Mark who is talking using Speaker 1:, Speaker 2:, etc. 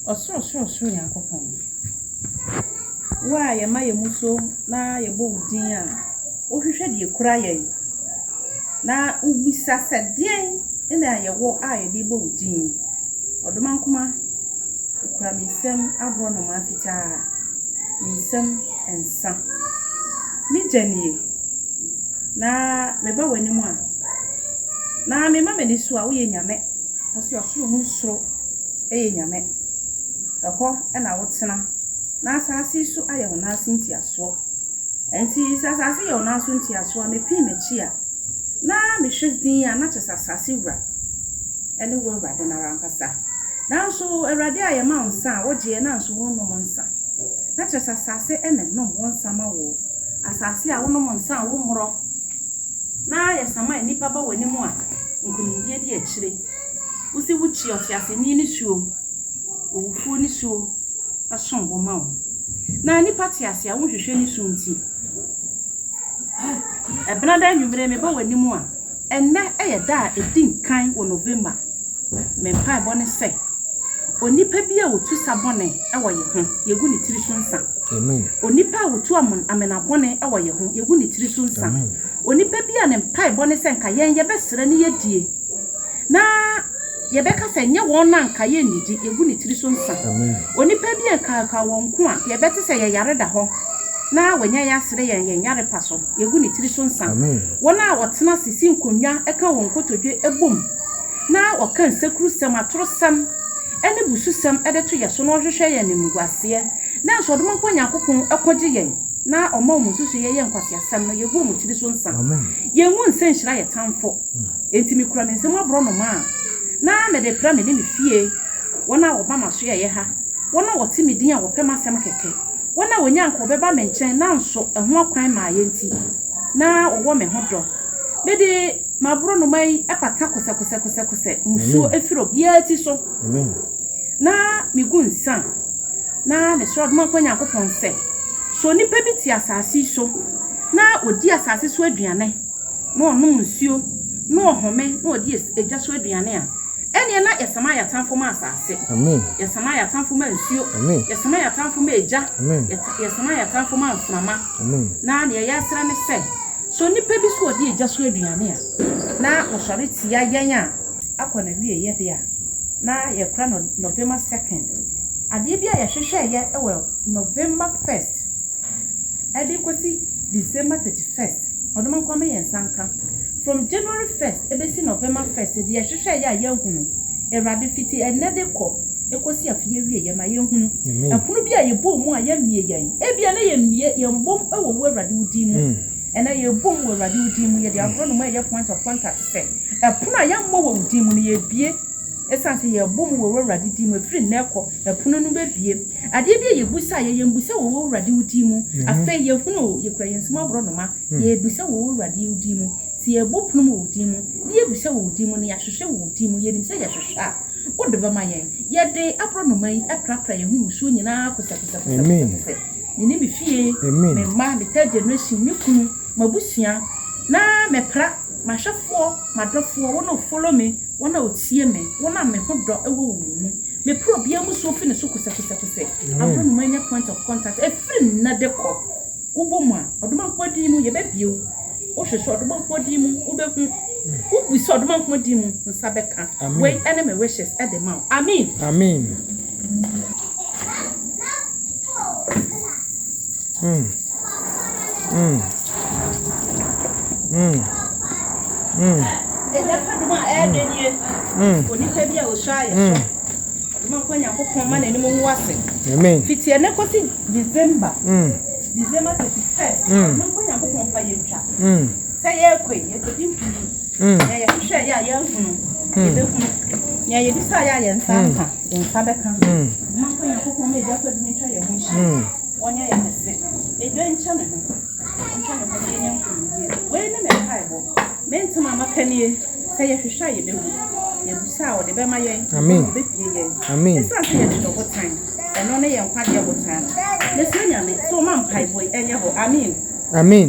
Speaker 1: Ɔsorosorosoro Nyankopɔn, wo a yɛma yɛn mu so na yɛbɔ wo din a, wohwehwɛ deɛ ɛkura yɛn, na wobisa sɛ deɛn na yɛwɔ a yɛde rebɔ wo din. Ɔdomankoma, ɔkura me nsam aborɔnoma fitaa, me nsam nsa. Me gya nie, na meba w'anim a, na mema m'ani so a, woyɛ Nyame. Ɔse ɔsoro mu soro yɛ Nyame, ɛhɔ na wotena, na asaase yi so ayɛ wo nan ase ntiasoɔ. Ɛnti sɛ asaase yɛ wo nan so ntiasoɔ a, mepii m'akyi a, na mehwɛ din a, na kyerɛ sɛ asaase wura ne wo Awurade no ara ankasa. Nanso Awurade a yɛma wo nsa a, wogyeɛ nanso wonnom nsa. Na kyerɛ sɛ asaase na ɛnom wo nsa ma woɔ. Asaase a wonom nsa a wommorɔ. Na yɛsama nnipa ba w'anim a, nkonimdie di akyire. Wose wokyi ɔteaseni nisuo, owufoɔ nisuo som bo ma wo. Na nnipa te ase a wonhwehwɛ nisu nti. Ɛbenada anwummere meba w'anim a, ɛnnɛ yɛ da a ɛdi nkan wɔ November. Me mpaebɔ ne sɛ, Onipa bi a otu sa bɔne wɔ yɛ ho, yegu ne tiri so nsa. Onipa a otu amena bɔne wɔ yɛ ho, yegu ne tiri so nsa. Onipa bi a ne mpaebɔ ne sɛ nka yɛn yɛbɛsrɛ ne yɛadie, na yɛbɛka sɛ nyɛ wɔn na nka yɛnnidi, yegu ne tiri so nsa. Onipa bi a nka nka wɔn nko a, yɛbɛte sɛ yɛyare da hɔ, na wanya yɛn asrɛ yɛn yɛn yare pa so, yegu ne tiri so nsa. Wɔn a wɔtena ase si nkonnwa ka wɔn nkotodwe bom, na wɔka nsekurusɛm, atorosɛm, ne bususɛm de to yɛn so na wɔhwehwɛ yɛn animguaseɛ, nanso Ɔdomankoma Nyankopɔn ko gye yɛn na ɔma wɔn nsusuiɛ yɛ nkwaseasɛm no, yɛgu wɔn tiri so nsa. Yɛngu nsa nhyira yɛn tamfo. Enti mekura me nsam aborɔnoma a na mede repra me ne me fie, wɔn a wɔba m'asoɛeɛ ha, wɔn a wɔte me din a wɔpɛ m'asɛm kɛkɛ, wɔn a wɔnya anka wɔbɛba me nkyɛn nanso ɛho akwan mmaeɛ nti, na wɔwɔ me ho dɔ. Mede m'aborɔnoma yi pata kosɛkosɛkosɛkosɛ musuo firi obiara ti so, na megu nsa, na mesrɛ Ɔdomankoma Nyankopɔn sɛ, sɛ onipa bi te asase yi so, na ɔdi asase so aduane, na ɔnom nsuo, na ɔhome, na ɔdi egya so aduane a, ɛnneɛ na yɛsama yɛn atamfo ma asase, yɛsama yɛn atamfo ma nsuo, yɛsama yɛn atamfo ma egya, yɛsama yɛn atamfo ma mframa. Na deɛ yɛsrɛ ne sɛ, sɛ onipa bi so ɔdi egya so aduane a, na ɔsɔre tia yɛn a, akɔ n'awieeɛ deɛ a, na yɛkora no November 2nd. Adeɛ bi a yɛhwehwɛeɛ wɔ November 1st ɛde kɔsi December 31st, Ɔdomankoma ma yɛn nsa nka. From January 1st ɛbɛsi November 1st, deɛ yɛhwehwɛeɛ a yɛahunu, Awurade, fiti ɛnnɛ de kɔ ɛkɔsi afe awieeɛ ma yɛnhunu. Ɛpono bi a yɛbɔɔ mu a yɛammie yɛn, ebia na yɛmmie, yɛmmom wɔ wo Awurade wo din mu. Ɛnnɛ yɛrebom wɔ Awurade wo din mu, yɛde aborɔnoma a ɛyɛ point of contact sɛ, ɛpono a yɛammɔ wɔ wo din mu no yɛrebie. Esiane sɛ yɛrebɔ mu wɔ w'Awurade din mu, ɛfiri nnɛ rekɔ, ɛpono no bɛbue. Adeɛ bi a yɛbusa a, yɛyɛ mmusa wɔ w'Awurade wo din mu. Afei yɛhunu o, yɛkura yɛn nsam aborɔnoma, yɛrebisa wɔ w'Awurade wo din mu. Sɛ yɛrebɔ pono mu wɔ wo din mu, na yɛbisa wɔ wo din mu, na yɛahwehwɛ wɔ wo din mu, yɛnim sɛ yɛhwehwɛ a, wode bɛma yɛn. Yɛde aborɔnoma yi prapra yɛn ho mmusuo nyinaa kosɛkosɛkosɛkosɛ. Me ne me fie, me mma, me third generation, me kunu, m'abusua, na mepra m'ahwɛfoɔ, m'adɔfoɔ, wɔn a wɔfollow me, Wɔn a wɔtie me, wɔn a me ho dɔ wɔ wɔn mu. Mepere obiara mmusuo fi ne so kosɛkosɛkosɛ. Aborɔnoma anya point of contact ɛfiri nnɛ de kɔ. Wobɔ mu a, Ɔdomankoma din mu, yɛbɛbue wo. Wohwehwɛ Ɔdomankoma din mu, wobɛhu. Wobisa Ɔdomankoma din mu, wo nsa bɛka. Wei ne me wishes de ma wo. Ameen.
Speaker 2: Ameen. Mm. Mm. Mm. Mm.
Speaker 1: Ɛda fadum a ɛyɛ dɛ nie.
Speaker 2: Mm.
Speaker 1: Onipa bi a ɔsua ayɛ so. Ɔdoma nkwa Nyankopɔn ma n'anim ngu ase.
Speaker 2: Amen.
Speaker 1: Fiti ɛnɛ kɔsi December.
Speaker 2: Mm.
Speaker 1: December 31st.
Speaker 2: Mm.
Speaker 1: Ɔdoma nkwa Nyankopɔn fa yɛn twa.
Speaker 2: Mm.
Speaker 1: Sɛ yɛrekɔ yi, yɛkɔdi mfoni.
Speaker 2: Mm.
Speaker 1: Nea yɛhwehwɛ yɛ a yɛnhunu, yɛbɛhunu. Nea yɛbisa yɛ a yɛn nsa nka, yɛn nsa bɛka. Ɔdoma nkwa Nyankopɔn ma agya fadum ntwa yɛn ho nhyia.
Speaker 2: Mm.
Speaker 1: Wɔnyɛ yɛn kɛse. Edwa ntwa ne ho. Ntwa ne ho na yɛnya nkonimdie. Wei ne me mpaebɔ. Me ntem a maka nie, sɛ yɛhwehwɛ a yɛbɛhu, yɛbisa a ɔde bɛma yɛn,
Speaker 2: Amen.
Speaker 1: ɔbɛbue yɛn.
Speaker 2: Amen.
Speaker 1: Ɛsiane sɛ yɛtwere ɔbotan, ɛno ne yɛn nkwagyeɛ botan no. Mesrɛ Nyame sɛ ɔma mpaebɔ yi ɛnyɛ hɔ. Amen.
Speaker 2: Amen.